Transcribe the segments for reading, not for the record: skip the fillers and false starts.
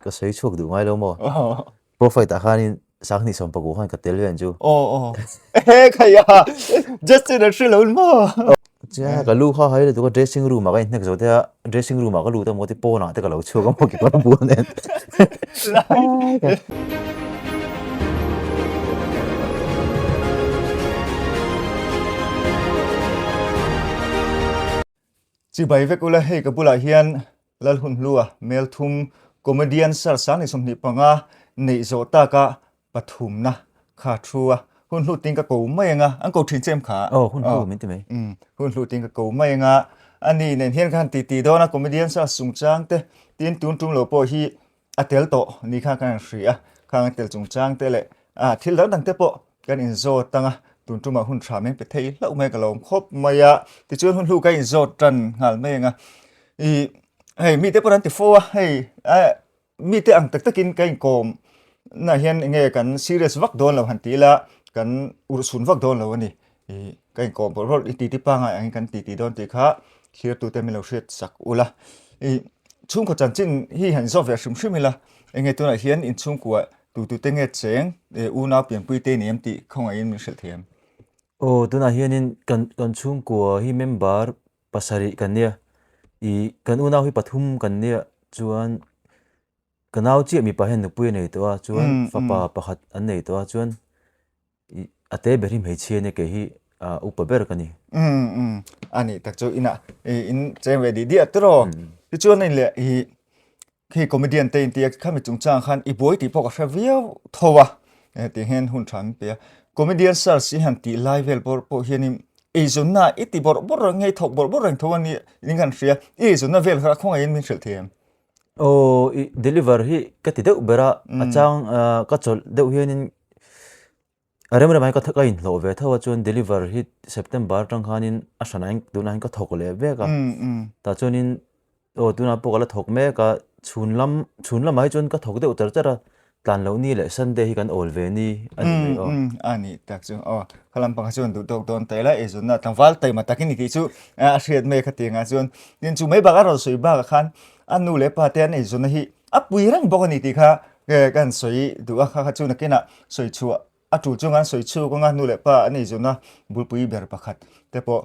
ka sawi chhuak duh ngai lo maw? Pro fight ah khanin 20 pakua khan ka tel ve ang chu. Aw aw. Ehe khai a. Justin an hre lo maw? Chia ka lu kha hai lutuk a dressing room ah ka inhnek zo te a dressing room ah ka lut a maw ti pawn ah te ka lo chhuak a maw kekawr bul nen. Chibai vek ula hei ka bulah hian Lalhunhlua Melthum Comedian Sir 2025 neih zawh taka pathumna kha thu a, hun hlu tin ka ko mai anga, an ko thin che em kha? Aw, hun hlu min ti mai. Umm, hun hlu tin ka ko mai anga, a ni nen hian ka han titi dawn a, Comedian Sir chungchang te tin tun tum lo pawh hi a tel tawh ni kha kan han hria a, khang a tel chungchang te leh ah thil dang dang te pawh kan inzawt ang a, tun tumah hun tha min pe thei hlauh mai ka lo awm khawp mai a, tichuan hun hlu ka inzawt tan nghal mai ang a, ih hei mite pawh an ti fo a, hei eh mite ang tak takin ka inkawm na hian eng nge kan serious vak dawn lo han ti ila kan urhsun vak dawn lo a ni, ih ka inkawm bawrh bawrh i titi pangngai angin kan titi dawn tih kha thirtute min lo hriat sak ula, ih chhungkaw chanchin hi han zawt ve hrim hrim ila eng nge tunah hian inchhungkua Tutute nge cheng eh unau pianpui te ni em tih khawngaihin min hrilh thei em? Aw tunah hianin kan kan chhungkua hi member pasarih kan nia ih kan unau hi pathum kan nia chuan ka nau chiah mipa hian nupui a nei tawh a chuan fapa pakhat an nei tawh a chuan ih a te ber hi hmeichhia nia kei hi ah upa ber ka ni. Umm umm a nih tak chu inah ih in cheng ve dih diah tiraw tichuan a inleh ih Khi comedian te intia khami chungchang khan i buai tih pawh ka hre viau tho a, tih hian hun tha an pe a. Comedian search hi han tih lai vel pawh pawh hianin eizawnna i ti bawrh bawrh reng nge i thawk bawrh bawrh reng tho a ni in kan hria, i eizawnna vel kha khawngaihin min hrilh thei em? Aw i deliver hi ka ti deuh ber a, a chang ka chawlh deuh hianin A rem remah hian ka ka inhlawh ve tho a chuan deliver hi September atang khanin a hranah hian tunah hian ka thawk leh vek a tah chuanin aw tunah pawh ka la thawk mek a chhun lam chhun lamah hi chuan ka thawk deuh char char a tlan loh ni leh Sunday hi kan awl ve ni a ni mai aw. A ni tak chu aw kha lampang kha chuan duh tawk dawn ta ila eizawnna tlangval taima takin ni tih chu a hriat mai kha tiangah chuan tin chu mai bakah a rawn sawi bakah khan a nu leh pa te an eizawnna hi a pui reng bawk a ni tih kha ka han sawi duh a kha kha chu nakinah sawi chhuah a tul chunga an sawi chhuak anga nu leh pa an eizawn a bulpui ber pakhat te pawh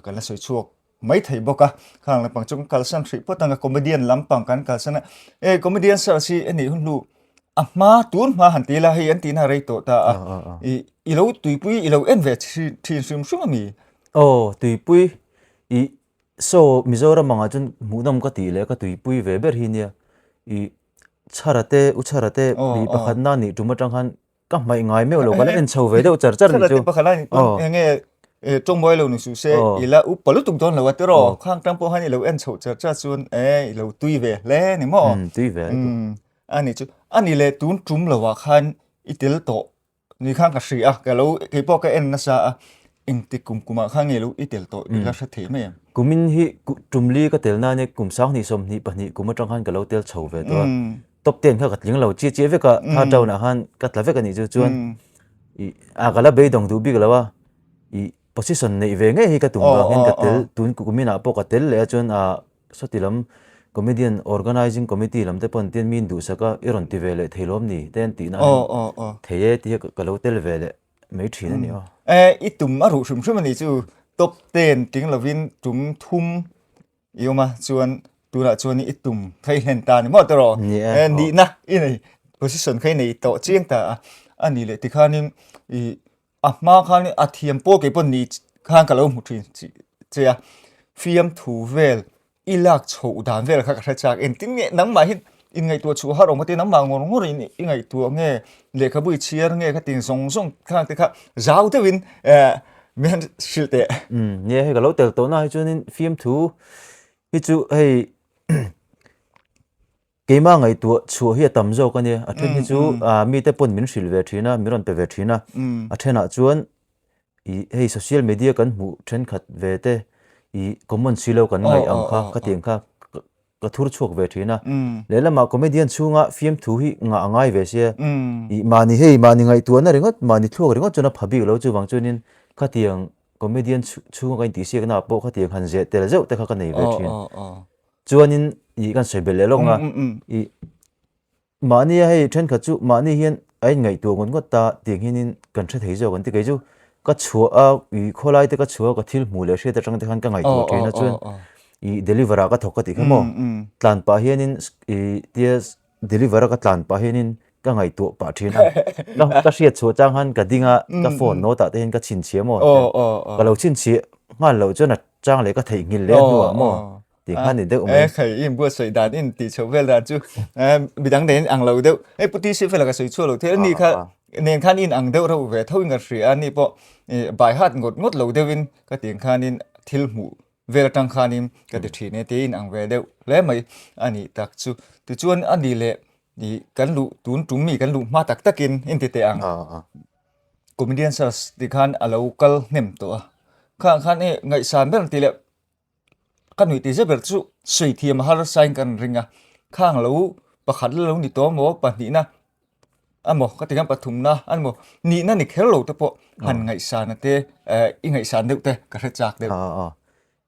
kan la sawi chhuak mai thei bawk a khang lampang chu kan kalsan hrih phawt anga comedian lampang kan kalsan a e comedian search hi a nih hun hnu a hma tun hma han ti ila hei an tihna rei tawh ta a i i lo tuipui i lo en ve thin hrim hrim a mi aw tuipui i Saw Mizoram angah chuan hmuhnawm ka tih leh ka tuipui ve ber hi nia ih Chhara te U Chhara te ih pakhat na nih tum atang khan ka hmaih ngai meuh lo ka la en chho ve deuh char char ni chu. Chhara te pakhat na nih pawn eng nge tawngmawi lo ni suh se i la upa lutuk dawn lo a tiraw khang tang pawh khan i lo en chho char char chuan e i lo tui ve hle ni maw? Tui ve a ni chu a ni leh tun tum lo ah khan i tel tawh Ni khan ka hria a, ka lo kei pawh ka en nasa a, engtik kum kumah khan nge lo i tel tawh i la hre thei mai em? Kumin hi tumli ka tel nan e kum 2022 kum atang khan ka lo tel chho ve tawh a, top ten kha ka tling lo chiah chiah vek a, third round ah khan ka tla vek a nih chu chuan ih a ka la beidawng duh bik lo a, ih position neih ve ngei hi ka tum vangin ka tel tun kumin ah pawh ka tel leh a chuan ah Sawti lam Comedian Organizing Committee lam te pawn tian min duhsak a, i rawn ti ve leh thei lawm ni te an tihna hian thei e tih hi ka lo tel ve leh mai thin a ni aw. E, i tum a ruh hrim hrim a nih chu top ten tling lovin tum thum i awm a, chuan tunah chuan i tum kha i hlen ta ni maw tawh rawh? Ni e. Nihna i nei position kha i nei tawh chiang ta a, a nih leh tikhanin i A hma khan a thiam pawl kei pawh ni khan ka lo hmu thin che a, fiamthu vel i lak chhoh dan vel kha ka hre chak engtin nge nangmah hi inngaihtuah chhuah har awm ka ti nangmah ngawr ngawr in i ngaihtuah nge lehkhabu i chhiar nge kha tin zawng zawng khang te kha zau deuhin eh min han hrilh teh. Umm nia hei ka lo tel tawh na hi chuanin fiamthu hi chu hei Keimah ngaihtuah chhuah hi a tam zawk a nia, a then hi chu mite pawn min hrilh ve thin a, min rawn pe ve thin a, a thenah chuan ih hei social media kan hmuh thenkhat ve te ih common si lo kan ngaih ang kha khatiang kha ka thur chhuak ve thin a, lehlamah comedian chhunga fiamthu hi ngah a ngai ve sia, ih mahni hei mahni ngaihtuahna ringawt mahni thluak ringawt chuan a pha bik lo chuvang chuanin khatiang comedian chhunga ka intihsiaknaah pawh khatiang han zeh tel zeuh te kha ka nei ve thin. Chuanin ih kan sawi belh leh lawk ang a, ih. Mahnia hei thenkhat chu mahni hian a inngaihtuah ngawt ngawt ta tiang hianin kan hre thei zawk an ti. Kei chu ka chhuah a, ih khawlai te ka chhuah a, ka thil hmuh leh hriat atang te khan ka ngaihtuah thin a chuan ih deliver ah ka thawk ka tih kha maw? Tlan pah hianin ih tia deliver a ka tlan pah hianin ka ngaihtuah pah thin a. Ka hriat chhuah chang khan ka ding a, ka phone note ah te hian ka chhinchhiah maw? Ka lo chhinchhiah nghal loh chuan a chang leh ka theihnghilh leh a hnuah maw? Ti kha ni deuh mai. E khai i buatsaih dan in tih chhoh vel dan chu midang nen ang lo deuh. Hei Pu TC fela ka sawi chhuah lo thei. Ni kha nen khan in ang deuh reuh ve tho in ka hria a, ni pawh by heart ngawt ngawt lo deuh in ka tiang khan in thil hmuh vel atang khan in ka ti thin e tia in ang ve deuh hle mai a nih tak chu. Tichuan a ni leh kan luh tun tum mi kan luh hma tak tak in in ti teh ang. Comedian search ti khan a lo kal hnem tawh a. Khang khan e ngaihsan ber an ti leh Ka nuih tih zet ber chu sawi thiam a harsa in kan ring a, khang lo pakhat la lo ni tawh maw pahnihna emaw ka ti khan pathumna emaw nihna ni kher lo te pawh han ngaihsan te eh i ngaihsan deuh te ka hre chak deuh.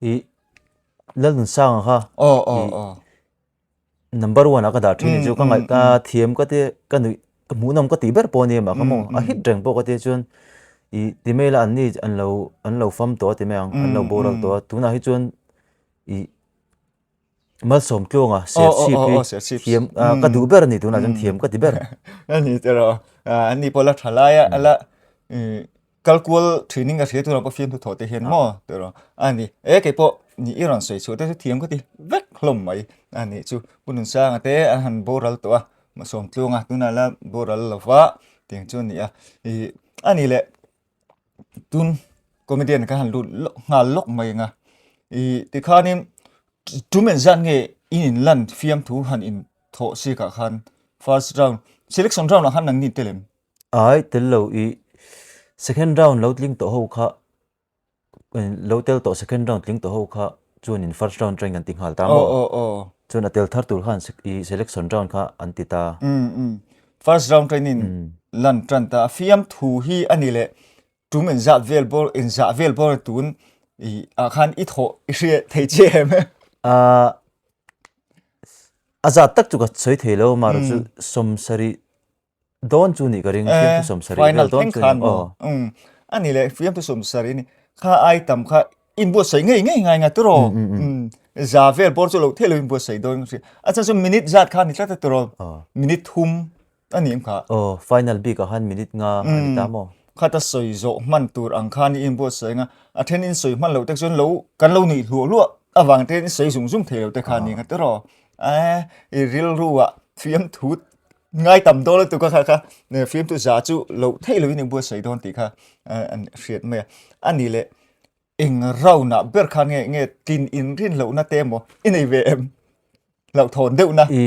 Ih Lalnunsanga kha ih Number one ah ka dah thin ni chu ka ngaih ka thiam ka ti ka nuih ka hmuhnawm ka tih ber pawh a ni mah ka maw a hit reng pawh ka tia chuan ih ti mai ila an ni an lo an lo fam tawh a ti mai ang an lo boral tawh a tunah hi chuan ih malsawm tluanga serchhip hi thiam ka duh ber a ni tunah chuan thiam ka ti ber. A ni tiraw an ni pawh la tha lai a la ih Kal kual thin in ka hria tunah pawh fiamthu thawh te hian maw tih rawh a ni. E kei pawh ni i rawn sawi chhuah te chu thiam ka ti vek hlawm mai a nih chu. Pu Nunsanga te an han boral tawh a, Sawmtluang a tunah la boral lo va tiang chu a ni a. Ih a ni leh tun comedian ka han lut lawk nghal lawk mai ang a. Ih tikhanin tum engzat nge i inlan fiamthu han inthawh sikah khan first round selection round ah khan nangni tel em? Ai tel lo i second round lo tling tawh ho kha lo tel tawh second round tling tawh ho kha chuanin first round atangin an ti nghal ta maw? Aw aw. Chuan a tel thar tur khan i selection round kha an ti ta. Um um. First round atangin lan tan ta. A fiamthu hi a ni leh tum inzah vel bawr inzah vel bawr tun i ah khan i thawh i hria thei che em? Ah a zat tak chu ka sawi thei lo amaherawhchu chu 70 Dawn chu nih ka ring, fiamthu 70 vel dawn chu ni. Aw. Um, a ni le, fiamthu 70 ni. Kha ai tam kha in buatsaih ngei ngei ngai nga tiraw. Um, za vel bawr chu lo thei lo in buatsaih dawn ka hria. A chhan chu minute zat kha ni tlat a tiraw. Minute thum a ni em kha. Aw, final bik ah khan minute nga a ni ta maw? Khata sawi zawh hman tur ang khan i inbuatsaih anga, a then in sawi hman loh te chuan lo kan lo nuih hluah hluah avang te in sawi zung zung thei lo te kha ni nga tiraw. E, i rilru ah fiamthu Ngai tam dawn lutuk a kha kha fiamtu za chu loh theih loin in buatsaih dawn tih kha an hriat mai a. A ni leh eng round ah ber khan nge nge tlin in rin lohna te emaw i nei ve em? Hlauhthawn deuhna. I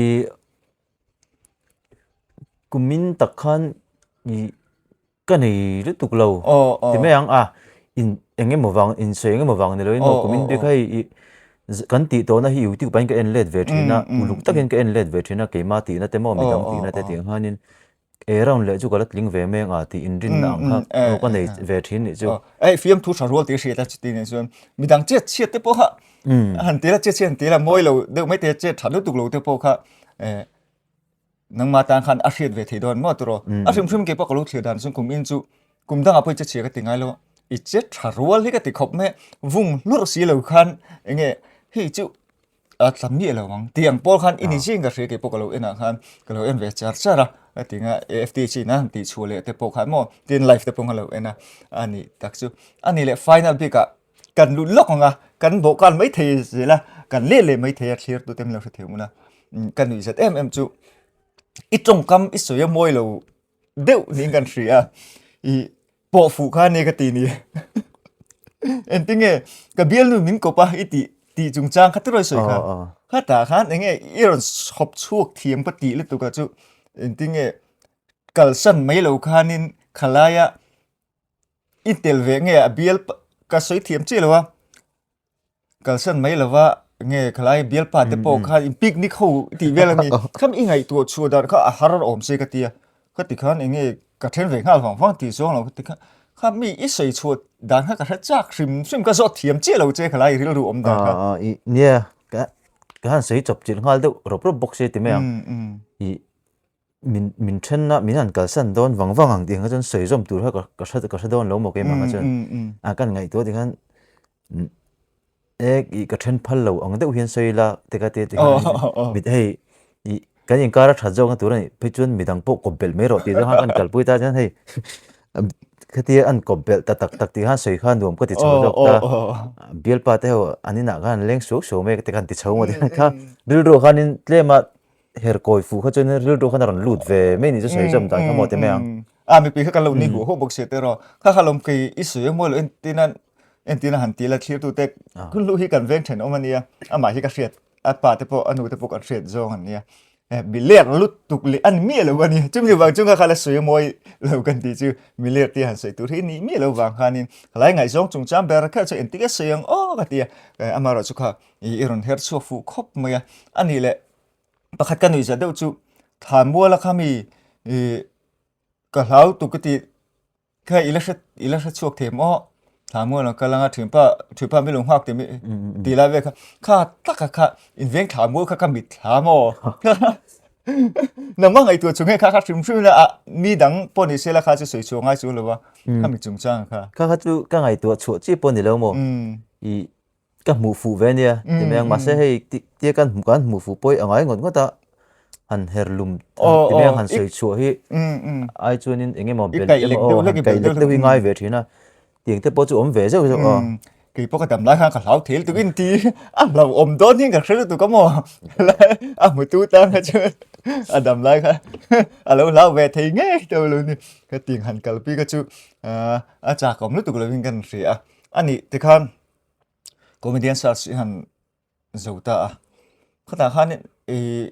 kumin tak khan i Ka nei lutuk lo. Ti mai ang a, in eng emaw vang, in sawi eng emaw vang ni loin maw kumin bik hei i kan tih tawhna hi YouTube ah hian ka en let ve thin a, uluk takin ka en let ve thin a, keimah tihna te maw midang tihna te tih ang hianin e round leh chu ka la tling ve mai ang a tih inrinna ang kha aw ka nei ve thin nih chu. Hei fiamthu tha rual tih hriat a chuti nen chuan midang chet chhiat te pawh kha han ti la chet chhiat han ti la mawi lo deuh mai te chet tha lutuk lo te pawh kha Nangmah tan khan a hriat ve thei dawn maw tiraw? A hrim hrim kei pawh ka lo thlir dan chuan kum in chu kum dangah pawh i che chhia ka ti ngai lo a, i che tha rual hi ka ti khawp mai a, vung hlurh si lo khan eng nge hei chu a tla miah lo ang tih ang pawl khan i ni zing ka hria kei pawh ka lo en ah khan ka lo en ve char char a, ka ti nga AFTH in a han tih chhuah leh te pawh khan maw tin live te pawh ka lo en a, a nih tak chu. A nih leh final bik ah kan lut lawk ang a, kan bawhkan mai thei zel a, kan let leh mai thei a thlir tute min lo hre thei mun a, ka nuih zat em em chu i tawngkam i sawi a mawi lo deuh niin kan hria a, i pawh fuh kha ania ka ti ni engtinge ka bialnu min kawp a i tih tih chungchang kha tirawi sawi kha khatah khan enge i rawn chhawp chhuak thiam ka tih lutuk a chu engtinge kalsan mai lo khanin khalaia I tel ve nge a bial ka sawi thiam chiah lo a, kalsan mai lova nge khalai bialpa te pawh kha in picnic ho tih vel a ni. Kham i ngaihtuah chhuah dan kha a har awm se ka ti a, ka ti khan eng nge ka then ve nghal vang vang tih zawng lo ka ti kha, kha mi i sawi chhuah dan kha ka hre chak hrim hrim ka zawt thiam chiah lo che khalai rilru awm dan kha. Nia ka han sawi chawp chilh nghal deuh rawp rawp bawk se ti mai ang. I. Min min thenna min han kalsan dawn vang vang ang tih ang kha chuan sawi zawm tur kha ka ka hre ka hre dawn lo maw keimah kha chuan a kan ngaihtuah tikhan e ih ka then phal lo ang deuh hian sawi ila te ka tia tikhan mit hei ih kan inkar a that zawk na tur a nih phei chuan midang pawh kawp belh mai rawh tih zawng khan kan kalpui ta chuan hei khatia an kawp belh ta tak tak tih khan sawi kha nuam ka ti chho zawk ta bialpa te ho an inah khan an leng suau suau mai te khan ti chho maw tikhan kha rilru khanin tlem a her kawi fuh kha chuan rilru khan a rawn lut ve mai ni chu sawi zawm dan kha maw ti mai ang. A mipui kha kan lo ni huah huah bawk sia te rawh. Kha kha lawm kei i sawi a mawi loh entina entina han ti la thlir tu te hun hlu hi kan veng then awm a nia. Amah hi ka hriat a pa te pawh a nu te pawh kan hriat zawng an nia. Mi ler lut tuk leh a ni miah lo a ni. Chumi vang chu kha kha la sawi a mawi lo kan tih chu mi ler tia han sawi tur hi ni miah lo vang khanin khalai ngaihzawng chungchang ber kher chu engtik a sawi ang aw ka ti a. Amaherawhchu kha i rawn her chhuak fuh khawp mai a. A nih leh Pakhat ka nuih zat deuh chu thlan muala kha mi ih ka hlau tuk ka tih kha i la hre i la hre chhuak thei maw thlan mual ang kal anga thianpa thianpa mi lo nghak tih mi tih lai vel kha kha taka kha inveng thlan mual kha ka mit thla maw nangmah ngaihtuah chung nge kha kha hrim hrim ila ah mi dang pawh ni se la kha chu sawi chhuah ngai chu lo va kha mi chungchang kha. Kha kha chu ka ngaihtuah chhuah chi pawh ni lo maw ih Ka hmuh fuh ve nia ti mai ang mahse hei tia kan hmuh kan hmuh fuh pawh hi a ngai ngawt ngawt a han her lum ti mai ang han sawi chhuah hi ai chuanin eng emaw belh emaw aw han kaih lek deuh hi ngai ve thin a tiang te pawh chu awm ve zeuh zeuh a. Kei pawh ka dam lai khan ka hlau thei lutuk in ti a hlauhawm dawn hian ka hre lutuk a maw a hmutu tan kha chuan a dam lai kha a lo hlau ve thei ngei tawh lo ni ka tiang han kalpui kha chu a chakawm lutuk lovin kan hria a anih tikhan Comedian search hi han zo ta a, khatah khan ih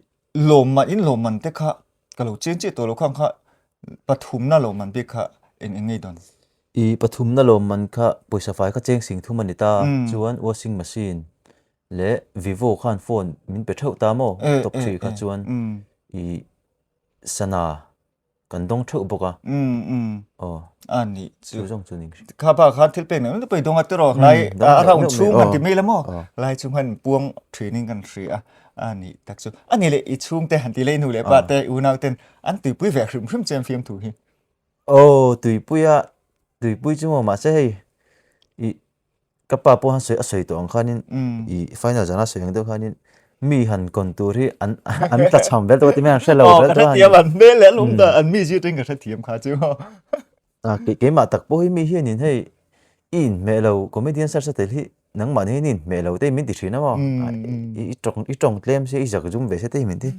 lawmman in lawmman te kha ka lo chen chiah tawh lo khang kha pathumna lawmman bik kha eng eng ngei dawn? Ih pathumna lawmman kha pawisa fai kha cheng sing thum a ni ta, chuan washing machine leh vivo khan phone min pe theuh ta maw top three kha chuan ih sana Kan dawng theuh bawk a. Um um. Aw. A nih chu. Chu zawng chu ning. Kha pa khan thil pek nem pei dawng a tiraw lai a round chhung han ti mai la maw. Lai chung han puang thin in kan hria a. A nih tak chu. A nih leh i chhung te han ti leh i nu leh pa te unau ten an tuipui ve hrim hrim che an fiam thu hi. Aw tuipui a tuipui chu maw mahse hei i Ka pa pawh han sawi a sawi tawh ang khanin i final zana sawi ang deuh khanin mi han kawn tur hi an an tla cham vel tawh ti mai an hre lo vel tawh a ni. An hmel leh an awm dan an mi zir in ka hrethiam kha chu. A keimah tak pawh hi mi hianin hei i inhmeh lo comedian search a tel hi nangmah ni hian i inhmeh lo te min ti thin a maw i tawng i tawng tlem se i zak zum ve se te hi min ti.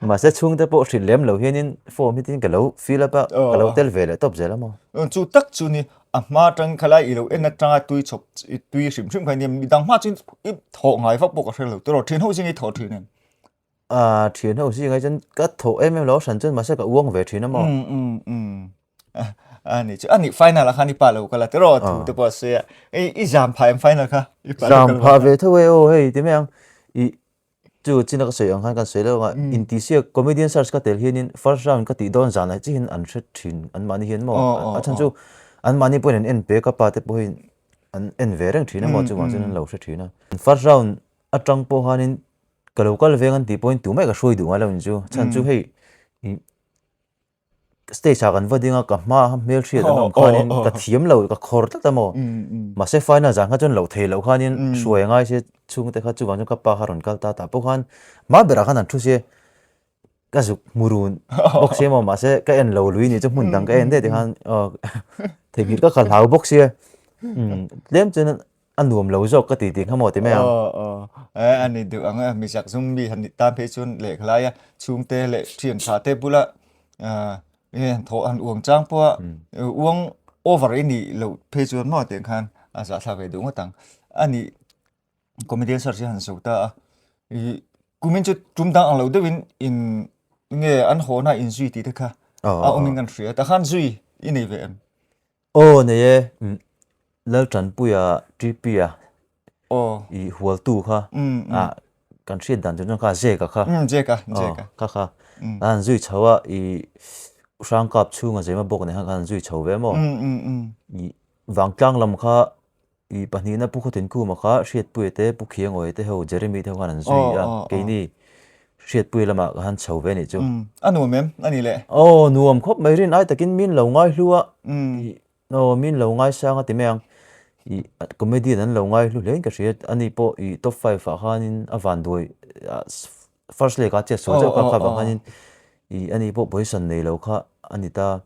Mahse chhungte pawh hrilh lem lo hianin form hi tin ka lo fill up a ka lo tel ve leh tawp zel a maw. Chu tak chu ni A hma atang kha lai i lo en atanga tui chhawp i tui hrim hrim kha nia midang hma chuan i thawh ngai vak pawh ka hre lo tiraw thian ho zing i thawh thin em? A thian ho zing ai chuan ka thawh em em lo hran chuan mahse ka uang ve thin a maw? Um um um a ni chu a ni final ah khan i pa lo kal a tiraw thu te pawh a sawi a i zam phah em final kha i pa lo kal zam phah ve tho e aw hei ti mai ang i Chu china ka sawi ang khan kan sawi lo anga intihsiak comedian search ka tel hianin first round ka tih dawn zanah chihin an hre thin anmahni hian maw a chhan chu anmahni pawhin an en pe ka pa te pawhin an en ve reng thin a maw chuvang chuan an lo hre thin a. First round atang pawh khanin ka lo kal veng an tih pawhin tumah ka hruai duh ngai lo in chu chhan chu hei Stage ah kan va ding a, ka hma a hmel hriat an awm khanin ka thiam lo, ka khawr tlat a maw. Mahse final zan kha chuan loh thei loh khanin hruai a ngai se chhungte kha chuvang chuan ka pa kha rawn kal ta tah pawh khan hma berah khan an thu sia, ka zuk hmu run bawk sia maw mahse ka en lo lui nih chu hmun dang ka en daih tikhan aw theihnghilh ka kal hlau bawk sia tlem chuan a nuam lo zawk ka ti tih kha maw ti mai ang. Aw aw e a ni duh ang e mi zak zum mi han nih tan phei chuan lehkha laia chhungte leh thian tha te bula ah nge han thawh han uang chang pawha uang over i nih loh phei chuan maw tiang khan a zahthlak ve duh ngawt ang. A nih comedian search hi han zo ta a ih kumin chu tum dang ang lo deuhin in nge an hawhna inzui tih te kha a awmin kan hria tah khan zui i nei ve em? Aw nei e, Laltanpuia TP-a i hualtu kha kan hriat dan tur chuan kha Zeka kha. Zeka, Zeka. Kha kha. A han zui chho a, i Hrangkap chhunga Zema bawk nen khan khan zui chho ve maw? I Vangtlang lam kha i pahnihna Pu Khawtinkhuma kha Hriatpuia te, Pu Khiangawi te ho, Jeremy te ho khan an zui a, keini. Hriatpui lamah ka han chho ve anih chu. A nuam em? A ni le. Aw, nuam khawp mai rin ai takin min lo ngai hlu a, aw min lo ngai sang a ti mai ang. Ih comedian an lo ngai hlu hlein ka hria, ani pawh ih top five ah khanin a van duai first leg ah chet sual chauh kha kha vang khanin ih ani pawh position nei lo kha a ni ta.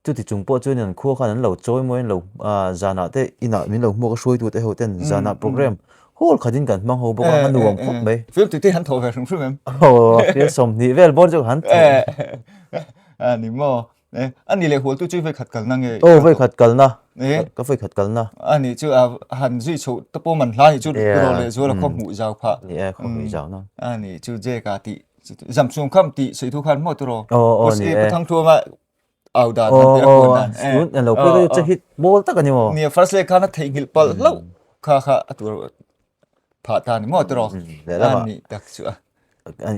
Chuti chung pawh chuan an khua khan an lo chawi mawi an lo zanah te inah min lo hmuak a hruaitu te ho ten zanah program hall khatin kan hmang ho bawk a, a nuam khawp mai. Film tute han thawh ve hrim hrim em? Aw, field 20 vel bawr chu han thawh. A ni maw? A ni leh hual tu chu vei khat kalna nge? Aw, vei khat kalna. Ka vei khat kalna. A ni chu han zui chhoh te pawh man hla ni chu ro leh zual a khaw hmuh zau phah. Ni e, khaw hmuh zau na. A ni chu Jeka tih Zamchung kham tih sawi thu khan maw tiraw? Aw, aw ni e. Pu Thangthuama au dan han tira huan dan. Tun an lo pek che hit mawl tak ani maw? Nia first leg khan a theihnghilh palh hlauh kha kha a tur phah ta ni maw tiraw? A ni tak chu a.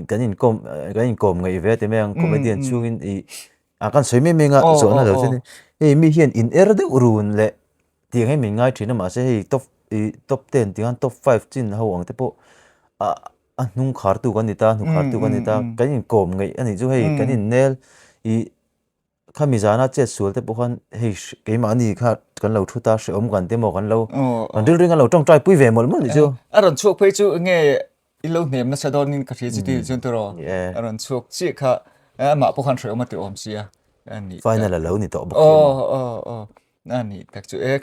Kan inkawm kan inkawm ngaih ve ti mai ang comedian chhungin i a kan sawi mai mai anga zawhna lo chuan hei mi hian in er deuh run leh tiang hi min ngai thin a mahse hei top i top ten tiang top five chin ho ang te pawh a a hnung khartu kan ni ta hnuk khartu kan ni ta kan inkawm ngaih a nih chu hei kan innel i khami zana chet sual te pawh khan hei keimahni kha kan lo thu ta hrehawm kan te maw kan lo kan rilring an lo tawngtai pui ve mawlh mawlh nih chu. A rawn chhuak phei chu nge i lo hnem nasa dawn in ka hria chu ti chuan tiraw a rawn chhuak chiah kha amah pawh khan hrehawm a ti awm sia a nih final a lo ni tawh bawk si aw aw aw a nih tak chu e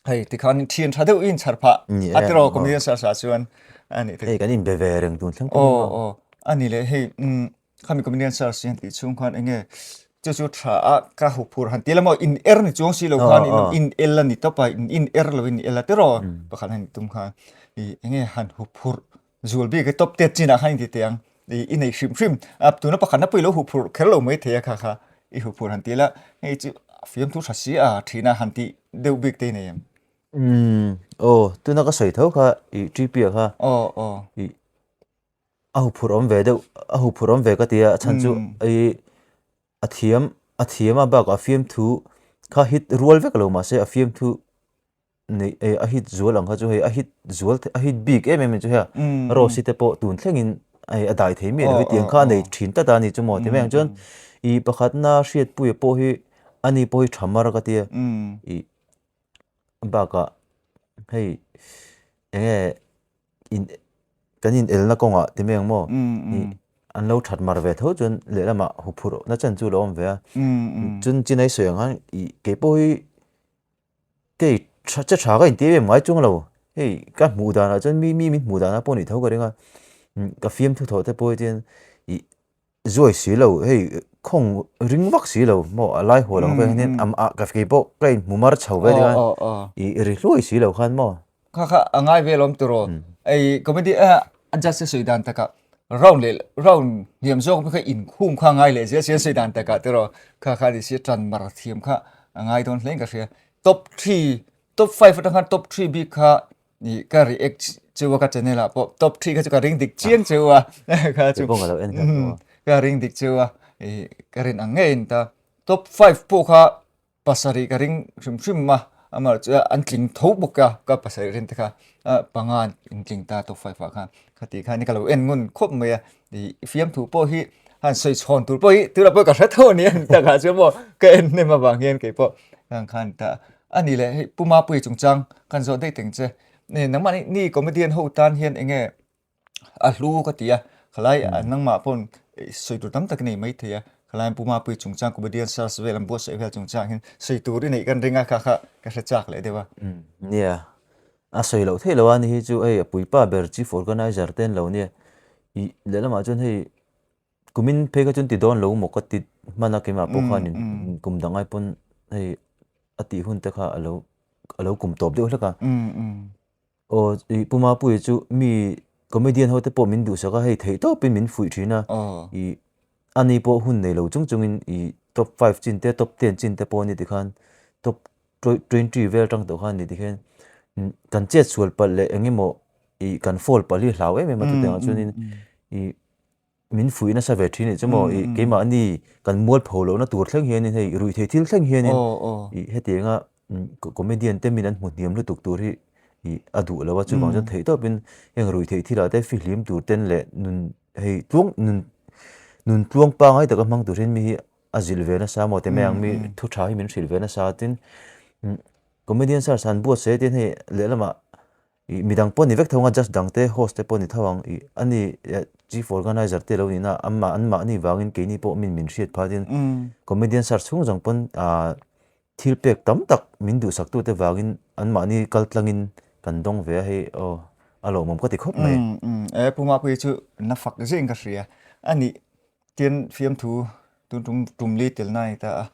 hei tikhan thian tha deuh in chhar phah a tiraw comedian sa sa chuan a nih tak hei kan inbe ve reng tun thleng aw aw a ni leh hei Khami comedian search hian tih chhung khan enge chu chu tha a ka hu phur han ti la maw in er ni chuang si lo khan in in el a ni tawp a in in er lo in el a tiraw pakhat han tum khan i enge han hu phur zual bik top te chin ah khan in ti teh ang i i nei hrim hrim a tuna pakhat na pawh i lo hu phur kher lo mai thei a kha kha i hu phur han ti la hei chu fiamthu tha si a thina han tih deuh bik te i nei em? Umm aw tuna ka sawi tho kha i TP ah kha aw aw i A huphurh awm ve deuh, a huphurh awm ve ka ti a, a chhan chu i a thiam a thiam a bakah a fiamthu kha hit rual vek lo mahse a fiamthu neih eh a hit zual ang kha chu hei a hit zual a hit bik em em chu hei a Rose te pawh tun thlengin hei a dai thei miah lo hi tiang kha a nei thin tlat a ni chu maw ti mai ang chuan i pakhatna hriatpuia pawh hi ani pawh hi tha mar ka ti a i bakah hei eng nge in kan in elna kawngah ti mai ang maw ih an lo that mar ve tho chuan lehlamah huphurh na chan chu a lo awm ve a chun chinai sawi ang khan ih kei pawh hi kei tha che tha ka inti em em ngai chung lo hei ka hmuh danah chuan mi mi min hmuh danah pawh a nih tho ka ring a ka fiamthu thawh te pawh hi chuan ih Zuai si lo, hei khawng ring vak si lo maw a lai haw lang vel hian am ah ka kei pawh ka inhmu mar chho ve deuh a i ri hluai si lo khan maw. Kha kha a ngai vel awm tiraw ei comedy a judge te sawi dan takah round leh round hniam zawk kha inkhum kha a ngai leh zel sia sawi dan takah tiraw kha kha ni sia tan mar thiam kha a ngai dawn hle in ka hria top three top five atang khan top three bik kha Ni ka react cheu a ka channel ah pawh top 3 kha chu ka ring dik chiang cheu a kha chu Pawh ka lo en kha chu. Ka ring dik cheu a i ka rin ang ngei in ta top 5 pawh kha pasarih ka ring hrim hrim a amah chu an tling tho bawk a ka pasarih rin te kha panga in tling ta top 5 ah khan khati khan ka lo en ngun khawp mai a i fiamthu pawh hi han sawi chhawn tur pawh hi tunah pawh ka hre tho a ni an takah chuan maw ka en hnem avang hian kei pawh ang khan ta A ni leh hei Pu Mapuii chungchang kan zawh daih teng che. Ni nangmah ni ni comedian ho tan hian eng nge a hlu ka ti a, khalai nangmah pawn sawi tur tam tak i nei mai thei a, khalai Pu Mapuii chungchang comedian search vel an buatsaih vel chungchang hian sawi tur i neih kan ring a kha kha ka hre chak leh deuh a. Nia, a sawi loh theih loh a ni hi chu hei a puipa ber chief organizer te an lo nia, ih lehlamah chuan hei Kumin phei kha chuan ti dawn lo maw ka ti hman a keimah pawh khanin kum dang ai pawn hei a tih hun te kha a lo a lo kum tawp deuh hlek a. Aw ih Pu Mapuia chu mi comedian ho te pawh min duhsak a hei theih tawpin min fuih thin a ih ani pawh hun nei lo chung chungin ih top five chin te top ten chin te pawh a ni tikhan top 20 vel atang tawh khan ni tikhian kan chet sual palh leh eng emaw ih kan fall palh hi hlau em em a chutiangah chuanin ih min fuih nasa ve thin nih chu maw ih keimahni kan mualpho lohna tur thleng hianin hei ruihtheih thil thleng hianin ih hetianga comedian te min an hmu hniam lutuk tur hi ih a duh lo a chuvang chuan theih tawpin heng ruihtheih thilah te fihlim tur ten leh nun. Hei tluang nun nun tluang pangai taka hmang turin mi hi a zilh ve nasa maw ti mai ang mi thu tha hi min hrilh ve nasa tin comedian search han buatsaih tin hei lehlamah ih midang pawh ni vek tho ang a judge dang te host te pawh ni tho ang ih ani chief organizer te lo nihna amah an mahni vangin keini pawh min min hriat phah tin comedian search chhung zawng pawn ah Thil pek tam tak min duhsaktute vangin anmahni kal tlangin kan dawng ve a hei aw a lawmawm ka ti khawp mai. E Pu Mapui chu na fak zing ka hria a nih tin fiamthu tun tum tum li tel na ni ta a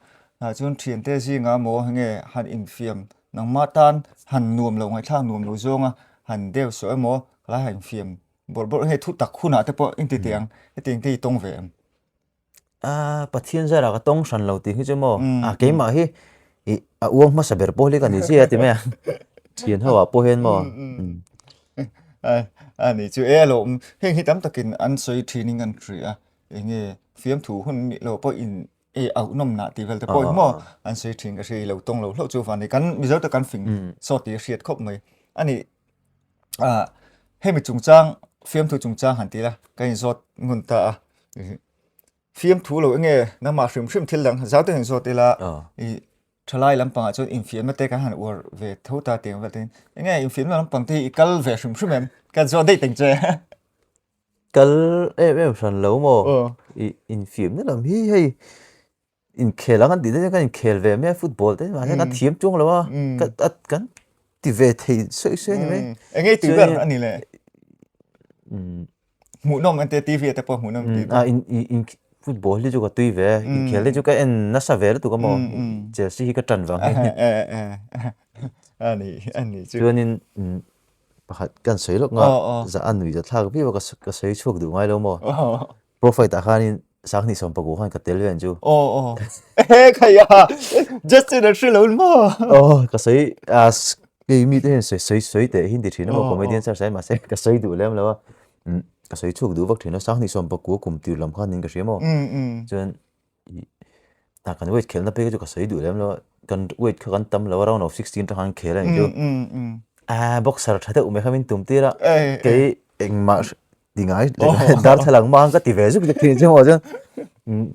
ah chuan thiante zinga maw nge han infiam nangmah tan han nuam lo ngaihthlak nuam lo zawnga han deuh sawh emaw lai han infiam bawrh bawrh nge thu tak hunah te pawh inti teh ang hetiang te i tawng ve em. A Pathian zara ka tawng hran lo tih hi chu maw a keimah hi i a uang hmasa ber pawh hi ka ni chiah a ti mai a thian ho ah pawh hian maw a ni chu e alo heng hi tam takin an sawi thin in an hria a enge fiamthu hun mi lo pawh in e auh nawm nah tih vel te pawh hi maw an sawi thin ka hria i lo tawng lo hlauh chu vani kan Mizo te kan fing sawt tih a hriat khawp mai a ni a hemi chungchang fiamthu chungchang han ti la ka inzawt ngun ta a Fiamthu lo enge nangmah hrim hrim thil dang zau te han zawt ila i thalai lampangah chuan infiamna te kan han uar ve tho ta tih ang vel te enge infiamna lampang te hi i kal ve hrim hrim em? Kan zawt daih teng che. Kal em em hran lo maw? I infiamna lam hi hei inkhel ang an tih te chuan kan inkhel ve mai a football te mahse kan thiam chuang lo a kan ti ve thei sawi sawi a ni mai. Enge i tui ber a ni le? Hmuhnawm an tia TV te pawh hmuhnawm ti. A in in football hi chu ka tui ve a, inkhel te chu ka en nasa ve lutuk a maw. Chelsea hi ka tan vang hi. A ni a ni chu. Chuanin pakhat kan sawi lawk nga za a nui za thlak viau a ka sawi chhuak duh ngai lo maw. Profile ah khanin Sanghnih sawmpakua khan ka tel ve ang chu. Aw aw. Ehe khai a. Justin a hre lo maw? Aw ka sawi a kei mi te hian sawi sawi sawi teh hi an ti thin a maw comedian search ah mahse ka sawi duh lem lo a. Ka sawi chhuak duh vak thin a Sanghnih sawmpakua kum tir lam khan in ka hria maw. Chuan a kan weight khelhna phei kha chu ka sawi duh lem lo a. Kan weight kha kan tam lo a round of 16 atang khan khel a nih chu. A boxer tha deuh mai kha min tum tir a. Kei engmah ti ngai darthlalang hmang ka ti ve zuk zuk thin chu maw chuan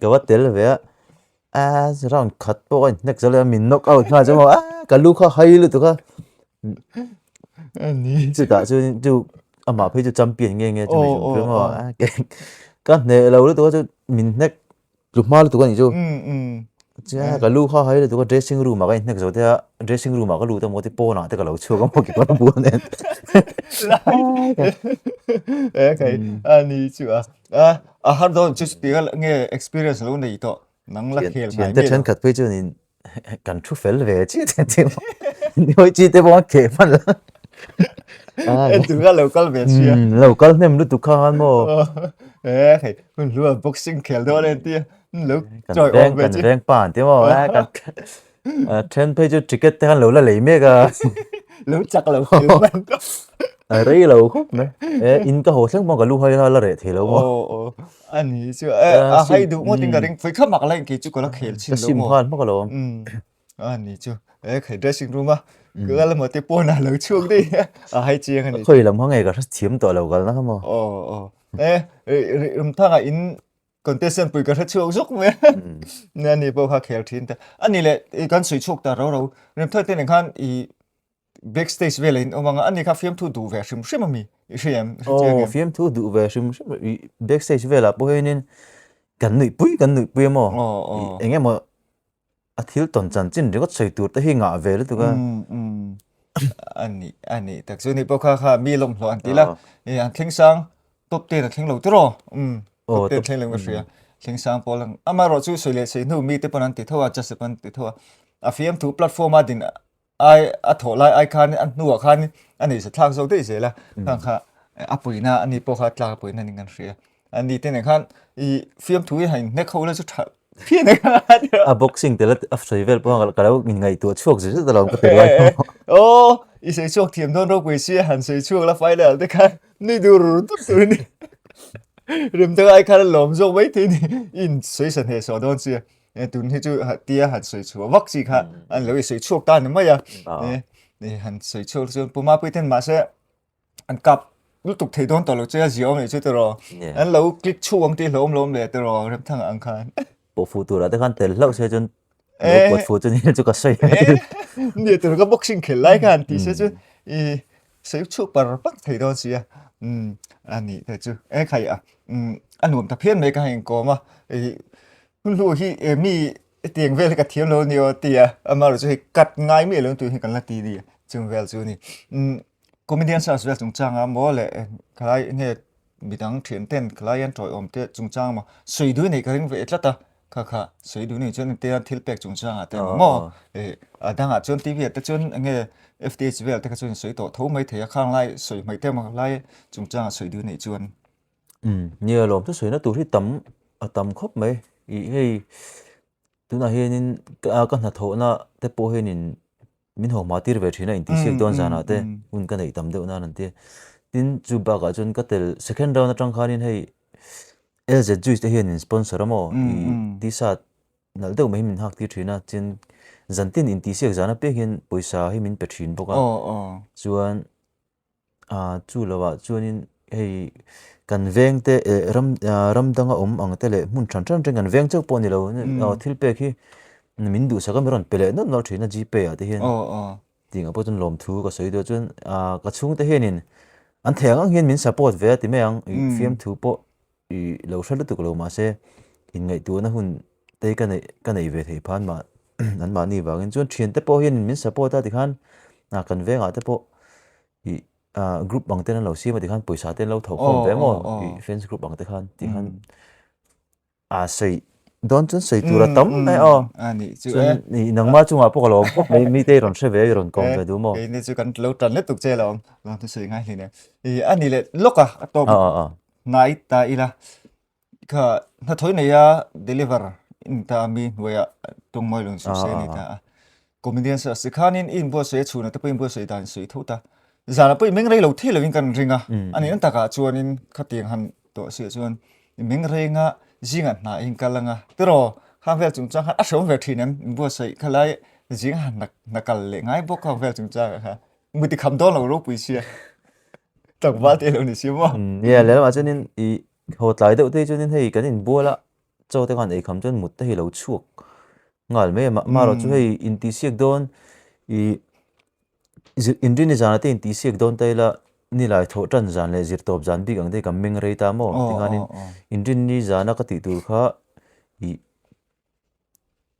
ka va tel ve a a round khat pawh a inhnek zo leh a min knock out nghal chu maw a ka lu kha hai lutuk a chutah chuan chu amah phei chu champion nge nge chu mai maw ka hneh lo lutuk a chu min hnek Tlu hma lutuk a nih chu. Chuan ka lu kha hai lutuk a dressing room ah ka inhnek zo te a dressing room ah ka lut a maw ti pawn ah te ka lo chhuak a maw kekawr bul nen. E kai a ni chu a a a har dawn chu ti nge experience lo nei tawh nang la khel ngai mi. Thenkhat phei chuan in kan thu fel ve chiah chiah chiah maw. Nihawi chi te pawh a kheh hman lo. En tu kha lo kal ve sia. Lo kal hnem lutuk kha khan maw. E hei hun hlua boxing khel dawn en tia lo chawi awm ve chi. Kan veng pa an ti maw. Kan then phei chu ticket te khan lo la lei mek a. Lo chak lo khel hman. A rei lo khawp mai. E in ka haw thleng pawh ka lu hai la reh thei lo maw. Aw aw a ni chu e a hai duh ngawt in ka ring phui kha mak la in kei chu ka la khel chin lo maw. Ka sim nghal hmak alawm. A ni chu e khai dressing room a ka kal emaw te pawn ah lo chhuak daih a hai chiang a ni. Khawi lam kha nge ka hre thiam tawh lo kalna kha maw. Aw aw e Rumthanga in contestant pui ka hre chhuak zawk mai a ni pawh kha khel thin ta a ni leh kan sawi chhuak ta ro ro Remthanga te nen khan i backstage vel in awm anga a ni kha fiamthu duh ve hrim hrim a mi i hre em hre chiang em. Aw fiamthu duh ve hrim hrim i backstage velah pawh hianin kan nuihpui kan nuihpui a maw eng emaw A thil tawn chanchin ringawt sawi tur te hi ngah ve lutuk a. A nih, a nih tak chu ni pawh kha kha mi lawmhlawh an ti la. I an thleng sang top ten a thleng lo tiraw. Um, top ten thleng lo ka hria. Thleng sang pawl ang. Amaherawh chu sawi leh sawi hnu mi te pawn an ti tho a, Joseph an ti tho a. A fiamthu platform a din ai a thawh lai ai khan a hnuah khan a nei sa thlak zawk daih zel a khang kha a puina ani pawh kha tlak a puina ning kan hria ani te nen khan i fiamthu hi hain hnek ho la chu tha phian e a boxing tel a sawi vel pawh ka lo in ngaihtuah chhuak zet zet alawm ka ti ruai aw i sawi chhuak thiam dawn ropui si han sawi chhuak la final te khan ni dur dur tur ni rem te ai khan lawm zawk mai thei ni in sawi sa hne saw dawn sia E tun hi chu tia han sawi chhuah vak chi kha an lo i sawi chhuak ta ni mai a. E han sawi chhuak chuan Puma pui ten mahse an kap. lutuk thei dawn tawh lo che a zia awm leh chu tiraw. An lo click chhuak ang tih hlauhawm lo awm leh tiraw Remthanga ang khan. Pawh fuh turah te khan tel hlauh se chuan lo pawt fuh chu ni chu ka sawi a. Nia tur ka boxing khel lai khan ti se chu i sawi chhuak par par thei dawn sia. Um a nih te chu e khai a um a nuam ta phian mai ka heng kawm a i hun hlu hi mi tiang vel hi ka thiam lo ni aw tia amaherawhchu chu hei cut ngai miah lo tur hi kan la ti ni chung vel chu ni. Um comedian search vel chungchanga maw leh khalai nge midang thian ten khalai an tawiawm te chungchang maw sawi dui nei ka ring ve tlat a kha kha sawi dui nei chuan engtia thil pek chungchangah te emaw maw eh a dangah chuan T_V ah te chuan enge F_T_H vel te kha chuan sawi tawh tho mai thei a khang lai sawi hmaih te emaw lai chungchangah sawi dui nei chuan. Umm nia lawm chu sawina tur hi tam a tam khawp mai ih hei tunah hianin ka hnathawhna te pawh hianin min haw hma tir ve thin a intihsiak dawn zanah te hun ka neih tam deuh nan an ti a tin chu bakah chuan ka tel second round atang khanin hei LZ Juice te hian in sponsor a maw ih t-shirt nalh deuh mai hi min hak tir thin a chuan zantin intihsiak zan apiang hian pawisa hi min pe thin bawk a chuan Ah chu lovah chuanin hei kan veng te eh ram ah ram danga awm ang te leh hmun hran hran atangin kan veng chauh pawh a ni lo thil pek hi min duhsak a min rawn pe leh nawlh nawlh thin a gpay ah te hian tih ang pawh chuan lawmthu ka sawi duh a chuan ah ka chhungte hianin an theih ang ang hian min support ve a ti mai ang ih fiamthu pawh ih lo hre lutuk lo mahse inngaihtuahna hun te ka neih ka neih ve theih phan mah an mahni vangin chuan thiante pawh hian min support a tikhan ah kan vengah te pawh ih ah group ang ten an lo siam a tikhan pawisa te an lo tho khawm ve maw ih fans group ang te khan tikhan ah sawi dawn chuan sawi tur a tam mai aw chuan ih nangmah chungah pawh ka lo awm khawp mai mite i rawn hre ve a i rawn kawm ve duh maw keini chu kan lo tan lutuk che lo awm sawi ngai hlin e ih a ni leh lawk a a tawp hnai ta ila kha hnathawih neia deliver in ta a mi hnuaiah tawngmawi lung chu se a ni ta a comedian search ti khanin i inbuatsaih a chhunah te pawh i inbuatsaih dan sawi tho ta zanah pawh i meng rei lo thei lovin kan ring a a nih na takah chuanin khatiang han tawh siah chuan i meng renga zingah hna i inkal anga tiraw khang vel chungchang khan a hreawm ve thin em inbuatsaih khalai zingah han hna kal leh ngai bawk khang vel chungchangah kha muti kham dawn lo ropui sia. Tlangval te lo ni si maw? Nia, lehlamah chuanin i haw tlai deuh te hi chuanin hei kan inbual a, chaw te khan eikham chuan mut te hi lo chhuak nghal mai a, marawh chu hei intihsiak dawn i inrini zanah te intihsiak dawn ta ila nilai thawh tan zan leh zirtawp zan bik ang te hi kan meng rei ta maw? Tikhanin inrinni zana ka tih tur kha i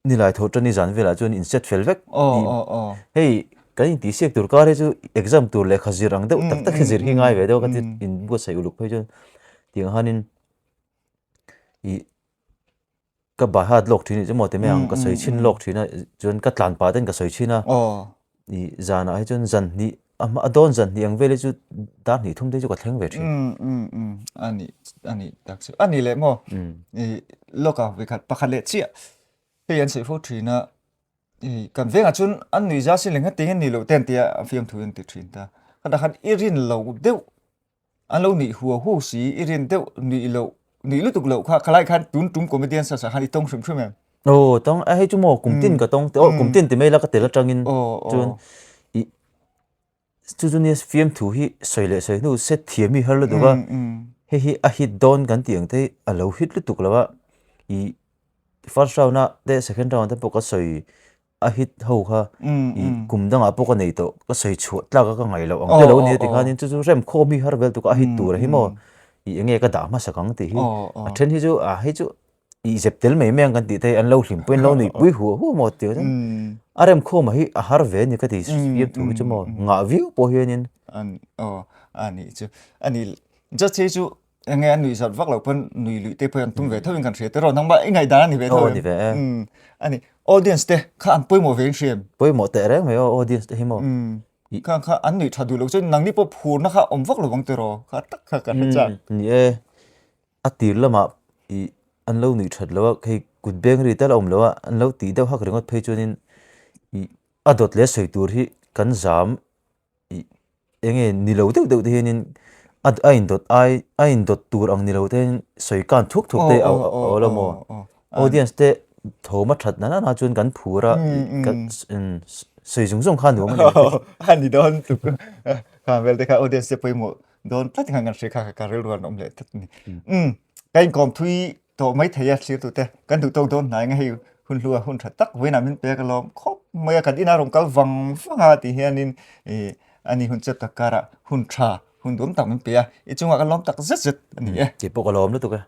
Nilai tho tani zan velah chuan in set fel vek hei kan in tihsiak tur kar hi chu exam tur lehkha zir ang deuh tak tak hi zir hi ngai ve deuh ka ti in buatsaih uluk phei chuan tiang hanin ih ka by heart lawk thin nih chu maw ti mai ang ka sawi chhin lawk thin a chuan ka tlan pah ten ka sawi chhin a ih zanah hi chuan zan hnih a hma a dawn zan hnih ang vel hi chu dar hnih thum te chu ka thleng ve thin. A nih a nih tak chu a ni leh maw ih lawk a vekhat pakhat leh chiah hei an sawi fo thin a ih kan vengah chuan an nuih za sin leh nghat teng an nih loh te an tia a fiamthu an ti thin ta khatah khan i rin lo deuh An lo nuih huau huau si, i rin deuh nuih loh, nuih lutuk loh kha khalai khan tun tum comedian search ah khan i tawng hrim hrim em? Aw tawng, a hei chu maw kum tin ka tawng, aw kum tin ti mai la ka tel atangin chuan i chu chu nia fiamthu hi sawi leh sawi hnu set thiam hi har lutuk a, hei hi a hit dawn kan tih ang te hi a lo hit lutuk lo a, i first round ah te second round ah te pawh ka sawi a hit ho kha i kum dangah pawh ka nei tawh ka sawi chhuah tlak a ka ngaih loh ang te lo nia tikhanin chu chu rem khawm hi har vel tuk a a hit tur a hi maw i enge ka dah hmasak ang tih hi a then hi chu a hei chu i zep tel mai mai ang kan tih te hi an lo hlim pawhin lo nuih pui huah huah maw tih chuan a rem khawm ah hi a har ve a ni ka ti fiam thu hi chu maw ngah viau pawh hianin aw a nih chu a ni just hei chu Enge a nuih zat vak loh pawn nui luih te pawh an tum ve tho in kan hria tiraw nangmah i ngaihdan a ni ve tho em? Aw ni ve e. Umm a ni. Audience te kha an pawimawh ve in hria em? Pawimawh teh reng mai aw audience te hi maw. Umm kha kha an nuih tha duh loh chuan nangni pawh phurna kha awm vak lo vang tiraw kha tak kha ka hre chak. Umm ni e. A tir lamah ih an lo nuih that loh a hei kut beng ri tal a awm loh a an lo tih deuh hak ringawt phei chuanin ih a dawt leh sawi tur hi kan zam ih enge ni lo deuh deuh te hianin a a indawt ai a indawt tur ang ni lo te hian sawi kan thuk thuk te a aw lo maw audience te thawm a that na na chuan kan phur a kan sawi zung zung kha nuam a ni a ni dawn tuk kha vel te kha audience te pawimawh. dawn tlat khan kan hria kha ka rilru an awm leh tlat a ni. Umm ka inkawm thui tawh mai thei a thlir tute kan duh tawk dawn hnai nge hei hun hlua hun tha tak vawiinah min pek alawm khawp mai a kan inah rawn kal vang vang a tih hianin ih ani hun chep tak karah hun tha hun duam tak min pe a i chungah ka lawm tak zet zet a ni e. Tih pawh ka lawm lutuk e.